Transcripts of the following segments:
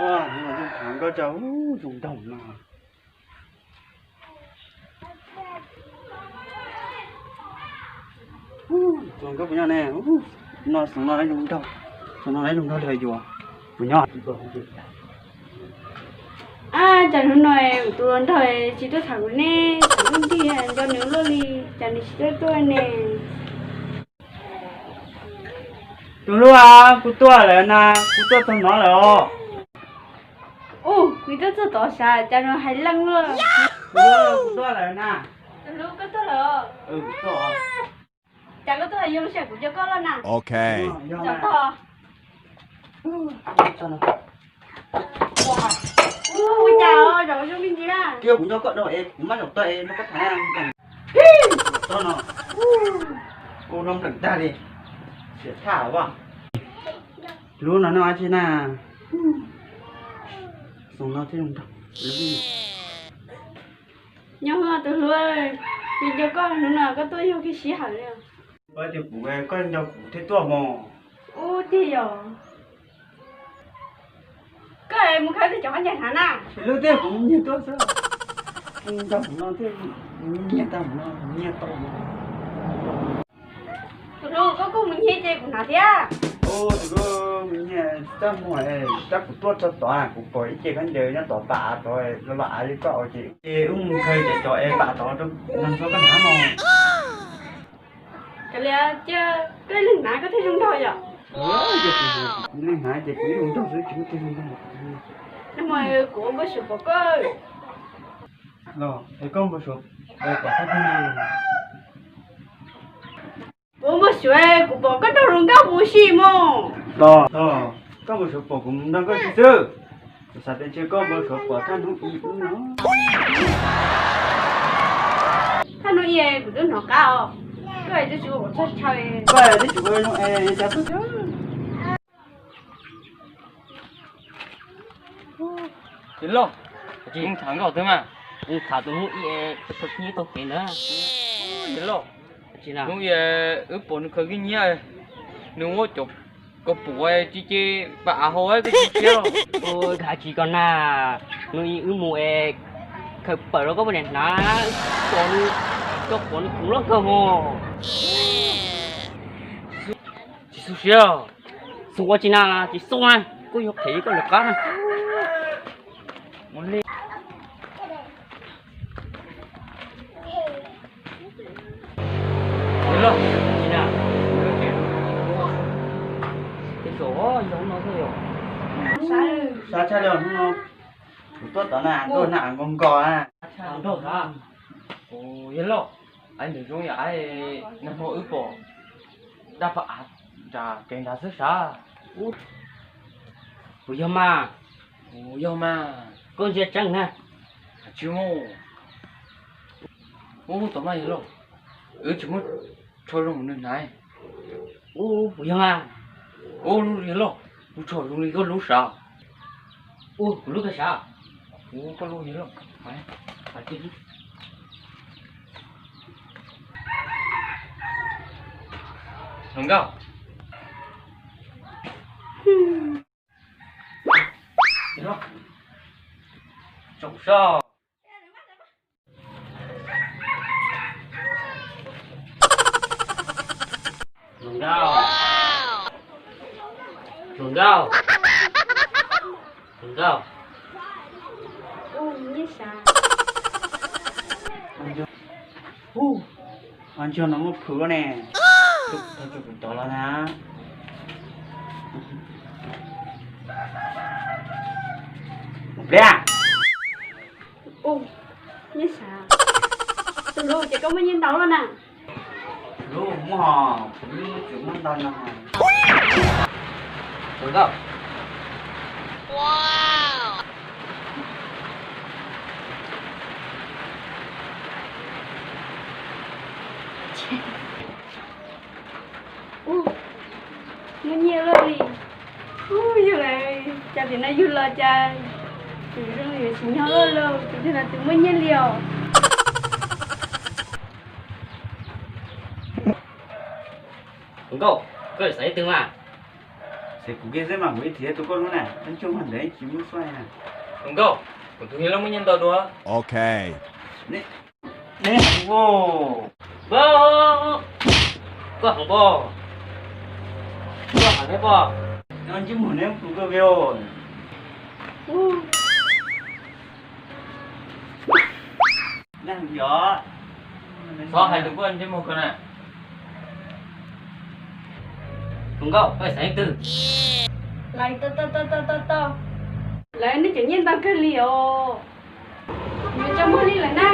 Ua, zoo nkauj tso, zoo nraug no. Tus nkauj puas nyob ne? No xeem no zoo nraug, xeem no zoo nraug li yuav puas nyob. Ab, cas hnub no kuv tus hluas nraug tsis tuaj tham kuv ne, tham lub ntiag nco nws luaj li, cas nws tsis tuaj tuaj ne? Tus hlub, kuv tuaj lawm na, kuv tuaj txog no lawm os. Ub, kuv tuaj txog tod sav, cas nws hais leej luaj. Tus hlub, kuv tuaj lawm na. Tus hlub, koj tuaj lawm os. Cas koj tuaj hais yog lub sij hawm kuv nco koj loj na. Zaum tog. Ua cas zaum zoo li ntawd na. Twb yog kuv nco koj dhau es kuv maj zaum tog es nrog koj tham na. Zaum tog no. Ua no npleem tag li. Xiam thaj os. Lub no noj dab tsi na? Xoo no thiaj zoo nraug. Nyob tus hlub, kuv nco koj hnub no koj tuaj yog kev sij hawm li. Ua tias kuv, koj nco kuv thiaj tuaj mog. Ub, tiag yog. Koj mus khawb tej cov khaub ncaws hnav na. Lub tiag kuv nyiag tuaj xwb. Nco kuv no thiaj nyiag tau no, nyiag tau no. Tus hlub, koj kuj mus nyiag ces kuv hnav thiab. Ub, tus hlub, mus nyiag txaj muag, tab kuv tuaj txog tod kuv pom ib ce khaub ncaws nyob tod pam av tod, los los av li koj ces, ces wb mus khaws cov cov es pam tod rau no txhob koj hnav mog. Kav liam, cia koj ib leeg hnav koj thiaj zoo nraug yom. Ib leeg hnav ces kuv ib leeg nraug xwb, tsis muaj tus zoo nraug. Nag hmo kuv ua npau suav pom koj. Los es koj npau suav pom koj thiab ne? Kuv ua npau suav kuv pom koj nrog hluas nkauj mus ua si mog. Los, koj npau suav pom kuv nrog koj ua si xwb. Kuv xav tias ntshe koj npau suav pom thaj hnub ib ub no. Thaj hnub ib kuv twb hnov qab os. Koj twb tsis ua kuv txhawj tshaj. Koj twb tsis ua zoo es cas tuaj thiab. Yawg Lauj, tsis tham nkauj twg mas, tham tus hnub ib es tau khib nyiab taug kev ntawd. Yawg Lauj, hnub ib wb pom nws khaws khib nyiab, nws muab cov kaus pum tsis ces pam av hauv koj tsis siab los? Ua cas tsis kom na, hnub ib wb mus es khaws pawm rau koj poj niam hnav, pom nws, koj pom nws khoom loj kawg hos. Tsis xu siab. Xu ua tsis na, tsis xu na, kuj yog qhia koj lawv qab na. Yog los, tsis na. Tej zaum yog no xwb yom. Sab tshaj li hnub no kuv tuaj tod na, tuaj na nkos nkos na. Nraug na. Yog los, ntawm zoo yam nag hmo wb pom dab pam av nram kev nrad xwb sav. Puas yog mas? Yog mas. Koj ntsia tseeb na. Tsis muaj. Ub, tau mas yog los, wb tsis muab tsho zoo nws hnav. Ub, puas yog mas? Ub, yog los, kuv tsho zoo li koj lub sav. Ub, kuv lub koj sav. Ub, koj lub yog los. Hluas nkauj. Tsoom soj. Hluas nkauj. Hluas nkauj. Hluas nkauj. Ub, ntsog no muaj phwv ne. Thaum kuv tod los na. Pliab. Ub, ntsog. Tus hlub, ces koj muaj nyiaj ntau lawm na? Hlub, muaj, kuv yeej muaj tsis muaj ntau no. Tus nkauj. Ub, muaj nyiaj lawm li. Ub, yog lawm, cas tim no yug los cas tus zoo yuav tsis nyob lawm lauj, tus twg no twb muaj nyiaj li os. Hluas nkauj, koj xav ib tug mas. Ces kuv kiag xwb mas kuv ib txhis tuaj koj lub na, tab ntsuj mas ntawd tsis muaj xuaj na. Hluas nkauj, kuv tus niag loj muaj nyiaj ntau dua. Ok. Neb, neb, koj hov pog, koj hov pog, ntsej muag neb tus koj veo. Xov hais tus koj ntsej muag ko na. Hluas nkauj, koj xaiv leej twg? Lawv, tau tau tau tau tau tau. Lawv, nej cov nyiaj ntau kawg li os. Yuav tso muag li lawm na.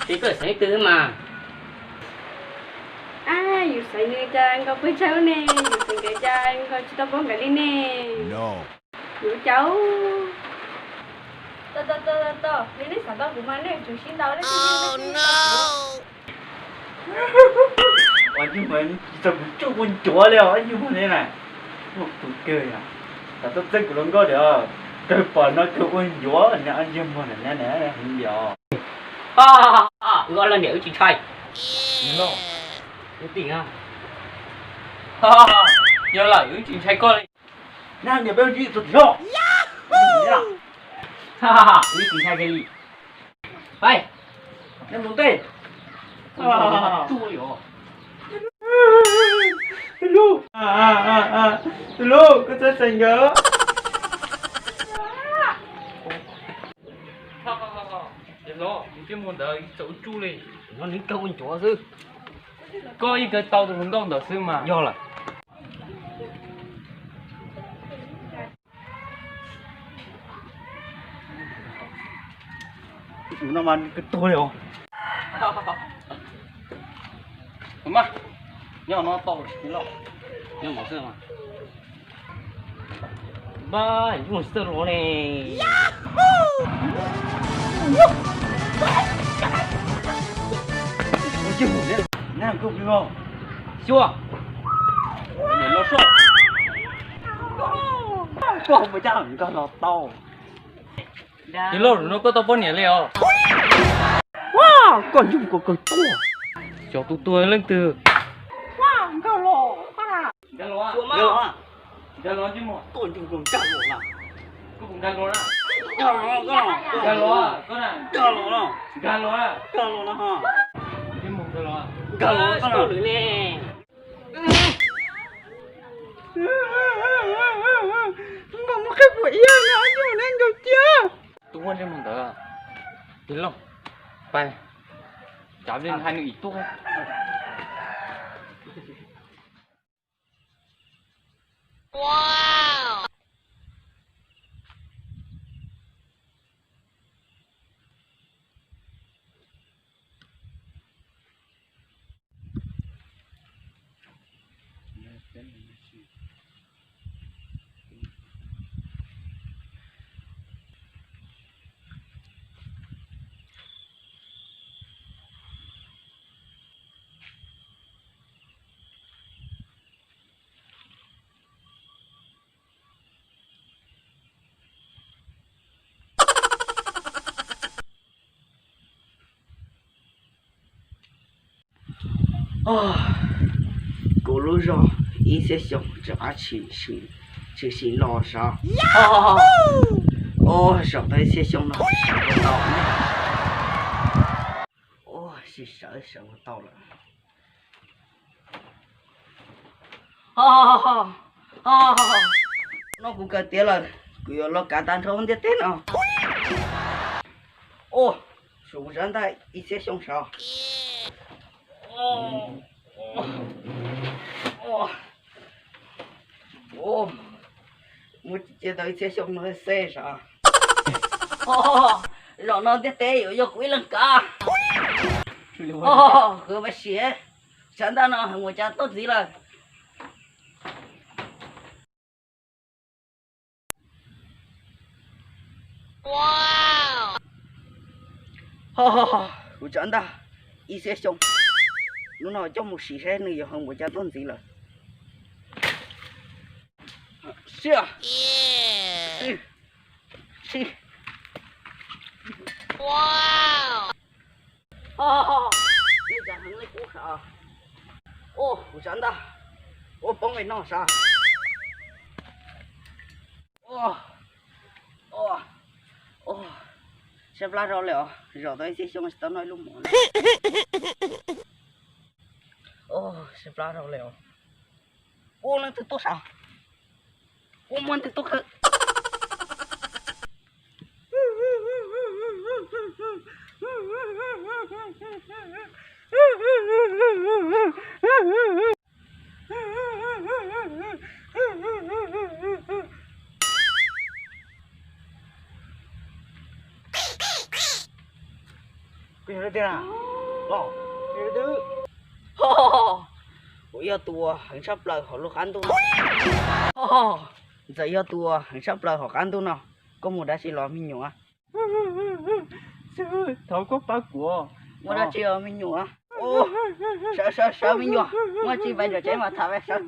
Ces koj xaiv leej twg mas? Ab, yus xaiv nws cas nkaus pes tsawg ne, yus xaiv nkawd cas nkaus tsis tau paub nkawd li ne. Yuav cas. Tau tau tau tau tau, yog nej xav tau kuv mas nej yuav tsum sib ntaus nej thiaj li tau kuv. Ua ntsej muag tsis txog kuv tsuj ua ncuav li os, ntsej muag li na. Muaj tus kawg yom, xav tau txeeb kuv hluas nkauj li os, kawg pom no kawg ua ncuav na, ntsej muag na na na heev li os. Wb ob leeg niam wb tsis ntshai. Wb tim na. Yog lawm wb tsis ntshai koj li. Nab niam peb ua ntsis txog tim zog. Wb tsis ntshai kiag li. Pais, neb mus ntej. Tsuj li os. Tus hlub, koj txhob xeem nkawd. Yog los, ntsej muag ntawd txawm ua tsuj li. No nws kawg ua ncuav xwb. Koj ib kawg tau tus hluas nkauj ntawd xwb mas. Yog lawm. Tus no mas kawg tuag li os. Mas, nyob no tau lawm, nyob no xwb mas. Npab, ntsej muag tsis txawj los ne. Xyuas. Koj mus cab nkag los tau. Yog loj no koj tau poj niam li os. Koj ntsej muag kawg tuag. Xyov tus tuag leej twg. Nkag los, nkag los, nkag los, ntsej muag. Koj ntsej muag nkag los na. Koj nkag los na. Nkag los, nkag los, nkag los na. Ntsej muag nkag los, nkag los na. Npam mus qhib puas iab no, ntsej muag neb nkaus cia. Tus muaj ntsej muag ntawd, Yawg Lauj, pais, cav li hais nws ib tuaj. Kuv lub zog ib txhiab xyoo tseem tshwm sim los sav. Ua zaum tau ib txhiab xyoo no sawv tau. Ua, sawv sawv tau lawm. No kuv kawm tiav lawm, kuv yuav los kav tag nrho ntiaj teb no. Ua, kuv tsav ntaj ib txhiab xyoo sav. Mus cia tau ib txhiab xyoo no xwb sav. Zaum no ntiaj teb yuav yog kuv ib leeg kav. Qhwv mas sim, tsav ntaj no mus cas tuaj ntxiv lawm. Kuv tsav ntaj ib txhiab xyoo, hnub no coj mus sim saib nws yuav mus cas tuaj ntxiv lawm. Sia, sia, nej cas heev li kub sav. Ua, kuv tsav ntaj, ua poob li no sav. Sab plab rau li os, zaum tau ib txhiab xyoo tsis tau noj ib lub mov. Sab plab rau li os. Ua leej twg tuaj sav, ua muaj leej twg tuaj kawg. Kuv yog tus uas heev tshaj plaws hauv lub qab ntuj no. Ntxawm yog tus uas heev tshaj plaws hauv qab ntuj no. Koj mus dab tsi los me nyuam? Thov koj pab kuv. Muaj dab tsi os me nyuam? Sawv sawv sawv me nyuam, muaj tsis pais ntawm tsev mas tham sawv.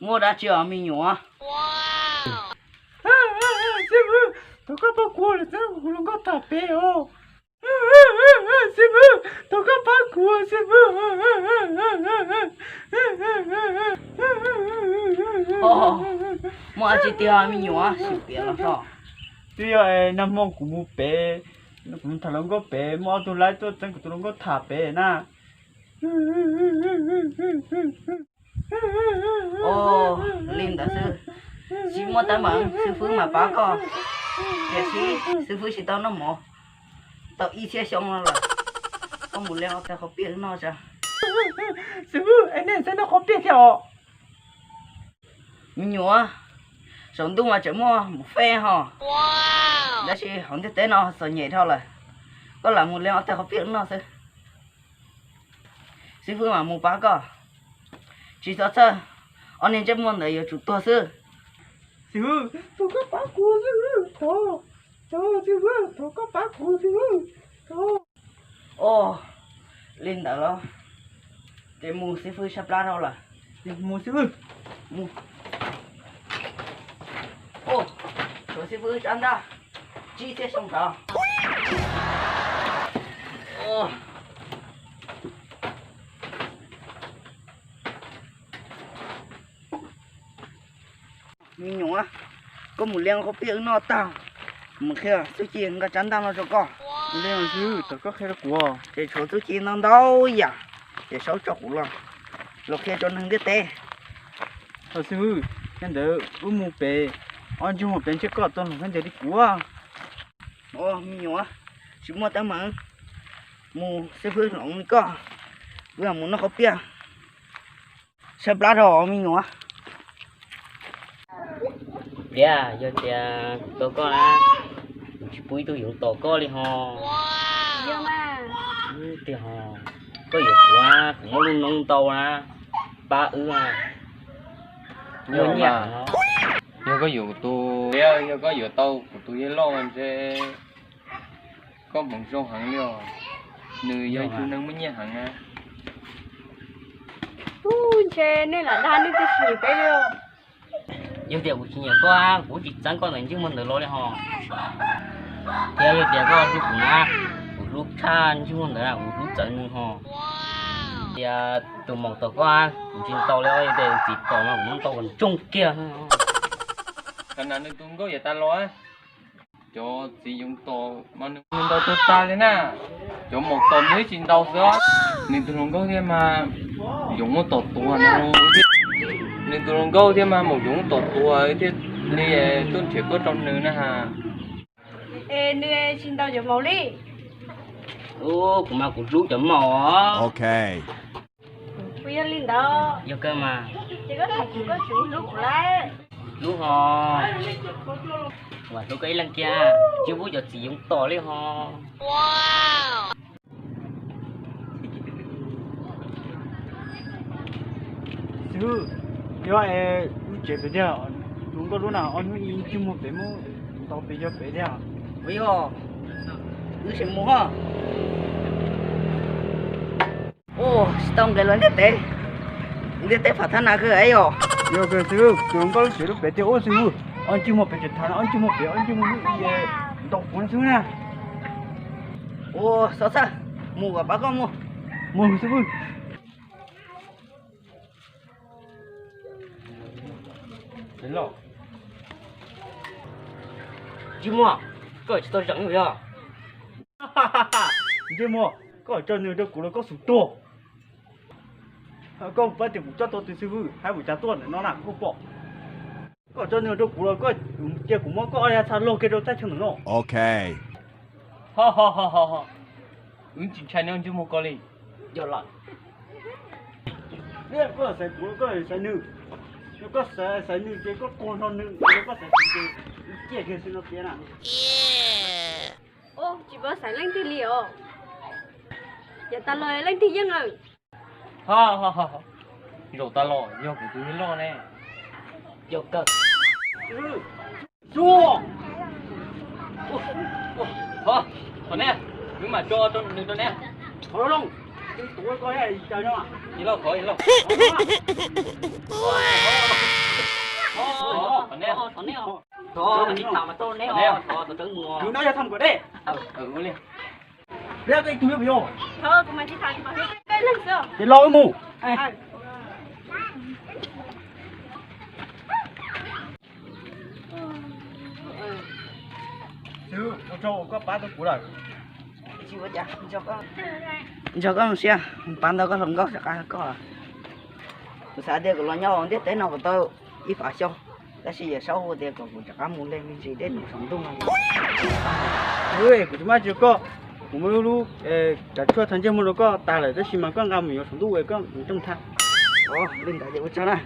Muaj dab tsi os me nyuam? Xib hwb, thov koj pab kuv, lawv txeeb kuv hluas nkauj tham pem os. Xib hwb, thov koj pab kuv xib hwb. Muaj dab tsi tiag me nyuam, sim piav los so. Twb yog nag hmo kuv mus pem, kuv mus tham hluas nkauj pem, muaj ob tug laib tuaj txeeb kuv tus hluas nkauj tham pem na. Ua li ntawd xwb, tsis muaj teeb meem, xib fwb mam pab koj. Tiam sis xib fwb tsis tau noj mov tau ib txhiab xyoo no lawm. Koj mus leej ob teg qhov piaj wb noj tso. Xib fwb, es nej txawj noj qhov piaj thiab os? Me nyuam, saum ntuj mas tseem muaj mus fej ho, tab sis hauv ntiaj teb no txom nyem dhau lawm. Koj lam mus leej ob teg qhov piaj wb noj xwb. Xib fwb mam mus pab koj. Tsis txhob txhawj, ob niag ntsej muag ntawd yuav tsum tuag xwb. Xib fwb, thov koj pab kuv xib fwb, thov, thov xib fwb, thov koj pab kuv xib fwb, thov. Ua li ntawd los, ces mus, xib fwb sab plab rau lawm. Mus xib fwb. Mus. Tshuav xib fwb tsab ntaj tsib txhiab xyoo tod. Me nyuam, koj mus leej qhov piaj wb noj tag, mus qhia txuj ci nqa tsab ntaj no rau koj. Mus leej xwb, thov koj qhia rau kuv. Ces tshuav txuj ci ntau ntau yam, ces saub tso kuv los, los qhia rau neeg ntiaj teb. Xib fwb, yog ntawd wb mus pem, ob ntsej muag pem ntshe koj tau nug khaub ncaws li kuv. Ua me nyuam, tsis muaj teeb meem, mus xib fwb hloov li koj, wb mus noj qhov piaj. Sab plab rau me nyuam. Tiag, yog tias kuv tau koj na, kuv tsis pub ib tug yoov tom koj li ho. Tiag ho, koj yuav kuv, kuv muaj lub noob ntau na, pab wb. Yog koj yuav tus, yog koj yuav tau kuv tus yawg loj ntshe koj hmoov zoo heev li os. Nws yog ib tug neeg muaj nyiaj heev na. Ntshe nej lam dag nej twb tsis nyiam peb li. Yog tias kuv tsis nyiam koj, kuv tsis txeeb koj ntawm ntsej muag ntawd los li ho. Thiab yog tias koj hlub kuv na, kuv hlub tshaj ntsej muag ntawd na, kuv hlub txawv nws ho. Tias tus maum tom koj, kuv tsis tau li, yog tias txiv tom no kuv muab tau kom ntsoog kiag. Qhov no nws tus nkauj yav tas los, cov txiv yoov tom mas nws ntau tag tag li na. Cov maum tom nws tsis ntau xwb, nws tus hluas nkauj thiab mas yoov muab tom tuag no. Nws tus hluas nkauj thiab mas maum yoov muab tom tuag thiaj li tuaj nrhiav koj rau nws na has. Es nws tsis ntau cov maum li. Kuv mas kuv hlub cov maum os. Kuv yog li ntawd. Yog kawg mas. Ces koj tham kuv koj tsis hlub kuv lawm. Hlub ho. Vam hlub koj ib leeg kiag, tsis pub cov txiv yoov tom li ho. Xib hwb, yog es lub tsev pem tiag, tus nkauj lub na, ob hnub ib ntsej muag pem muab ntaus pem yog pem tiag. Ua yog, wb tseem mus ho. Ua, tsis tau nqis los ntiaj teb, ntiaj teb pham thab nas kawg yom. Yog kawg xib hwb, tus hluas nkauj lub tsev lub pem tiag ub xib hwb. Ob ntsej muag pem tseem tham, ob ntsej muag pem, ob ntsej muag lub ntaus kuv xwb na. Ua, xyov xwb, mus kom pab koj mus. Mus xib hwb. Ntsej muag, koj tsis tau zeem yog? Ntsej muag, koj tso nws rau kuv los koj xum tuag. Koj pab tias kuv coj tau tus xib hwb hais mus cas tuaj ntawm no na kuj pom. Koj tso nws rau kuv los koj cia kuv muab koj ob yav txha log kiag rau thaj chaw ntawm no. Ok. Ho ho ho ho ho. Wb tsis ntshai neb ntsej muag ko li. Yog lawm. Koj xaiv kuv los koj xaiv nws? Yog koj xaiv, xaiv nws ces koj tuag nrog nws, yog koj xaiv kuv ces wb ciaj kiag xwb no tiag na. Ua, tsis paub xaiv leej twg li os. Yav tas los leej twg yeej lawm. Zaum tas los yog kuv tus yawg loj ne. Yog kawg. Xyuas. Thov, thov neb, wb mam tso nws rau neb. Thov zoo, tus koj caw no. Yawg loj, thov yawg loj. Thov neb, thov neb, thov neb, thov neb, thov neb. Kwv no yog tham kom deb. Ua li. Peb koj ib tug yuav pes yog? Ces los wb mus. Xib hwb, ua tsaug uas koj pab tau kuv lawm. Nrog koj mus siab, pab ntau koj hluas nkauj rov qab koj. Kuv xav tias kuv los nyob ntiaj teb no kuv tau ib phav xyoo, tab sis yawm saub hu tias kom kuv rov qab mus li me ntsis dej num saum ntuj no. Kuv tsis maj tsis koj, kuv muab lub, lub kav tshuaj thaiv ntsej muag rau koj tas lawm tab sis mas koj nqa mus yuav saum ntuj es koj mus coj thaiv. Li ntawd ces ua tsaug na.